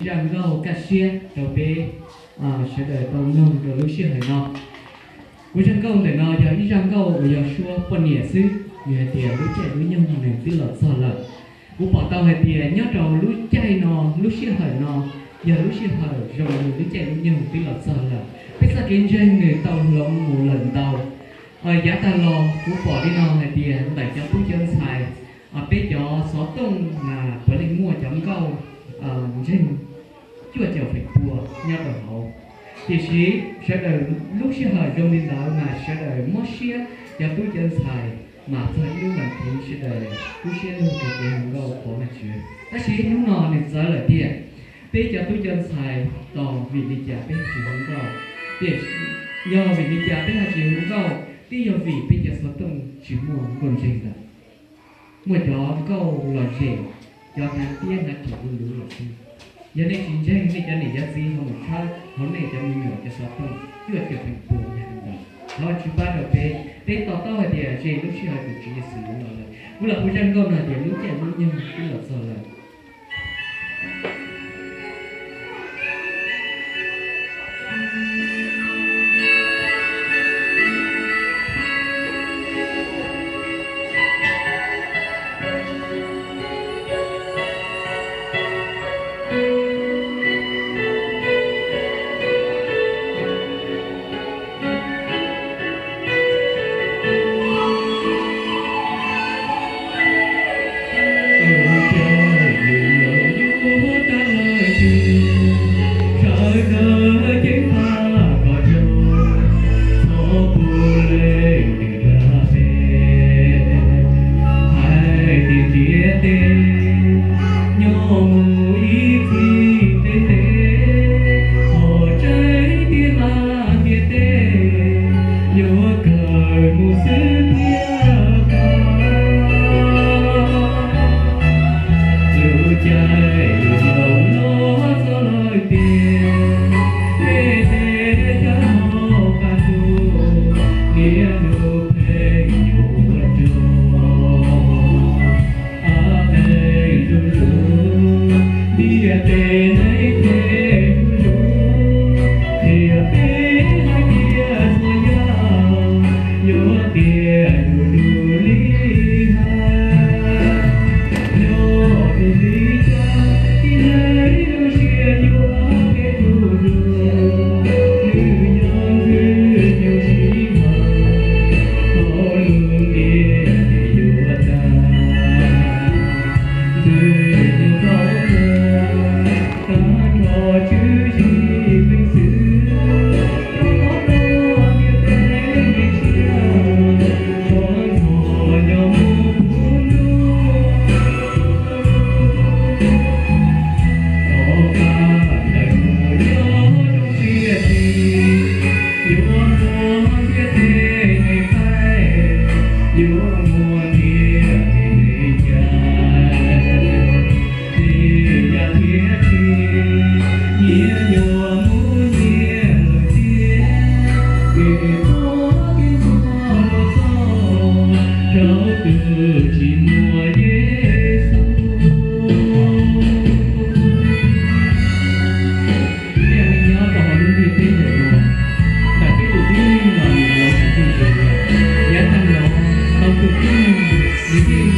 Zaj nkauj kaj siab rau peb sawv daws tau mloog rau lub sij hawm no. Kuv zaj nkauj ntawm no yog ib zaj nkauj uas yog suab poj niam xwb, nws hais tias lub caij lub nyoog nws twb los txog lawm. Kuv pom tau hais tias nyob rau lub caij no, lub sij hawm no, yog lub sij hawm zoo li lub caij lub nyoog twb los txog lawm. Peb txoj kev ntseeg nws tau hloov mus lawm ntau. Yav tag los kuv pom li no hais tias ntawm cov tub cov ntxhais, peb cov xov tooj mas puav leej muaj cov nkauj ntseeg cuaj caum feem pua nyob rau hauv. Tiam sis sawv daws lub sij hawm zoo li ntawd mas sawv daws mob siab, cov tub cov ntxhais mas txog ib lub vas thiv sawv daws lub siab lug rau kev hu nkauj thov Vajtswv. Tab sis hnub no nws txawv lawm tiag, peb cov tub cov ntxhais tos vim li cas peb tsis hu nkauj? Tiam sis yog vim li cas peb ho tsis hu nkauj? Twb yog vim peb cov xov tooj tsis muaj nkauj ntseeg lawm. Muaj cov nkauj lom zem, cov hnav tiab hnav rhawv luv luv lawm xwb. Yog nej tsis ntseeg, nej cov niam cov txiv ho mus tshawb hauv nej cov me nyuam cov xov tooj cuaj caum feem pua yog li ntawd. Thov Vajtswv pab rau peb, peb to taub hais tias ze lub sij hawm tus Tswv Yexus yuav los lawm. Kuv los hu zaj nkauj no tias lub caij lub nyoog twb los txog lawm. Sawv daws ceev faj kom zoo, txhob pub leej twg dag peb. Hais tias ntiaj teb nyob mus ib txhis ntev ntev, qhov tseeb tiag mas ntiaj teb yuav kawg mus xwb thiab tag. Lub caij lub nyoog los txog lawm tiag, tej teb chaws ho qab ntug, niaj hnub pheej yuav ua rog. Ab qe zuj zus, ntiaj teb neeg pheej zuj zus, qhia peb hais tias txhua yam yuav tiag zuj zus li hais. Yog vim li cas tib neeg lub siab yuav phem zuj zus, lwm yam ntxwg nyug sib haum, hauv lub ntiaj teb yuav tag. Ntxwg nyug tau tag, tag nrho tswv yim peev xwm, rau qhov no ntiaj teb me siab, tsuas ntxhov nyob mus puv ntuj. Tom qab ntawm mus nyob rau txiaj ntsig, yuav muaj ntiaj teb neeg faib, yuav muaj ntiaj teb neeg cai. Tej yam thiab tshis, nyias yuav mus nyias lawm thiab, kev qhuab kev ntuas los txog rau tus tsis muaj Yexus. Peb yog neeg nyob rau hauv lub ntiaj teb ntawm no, ntawm peb tus tib neeg los nim los tsis muaj ntseeg lawm. Yav tag los tau tus tib neeg, nws yeej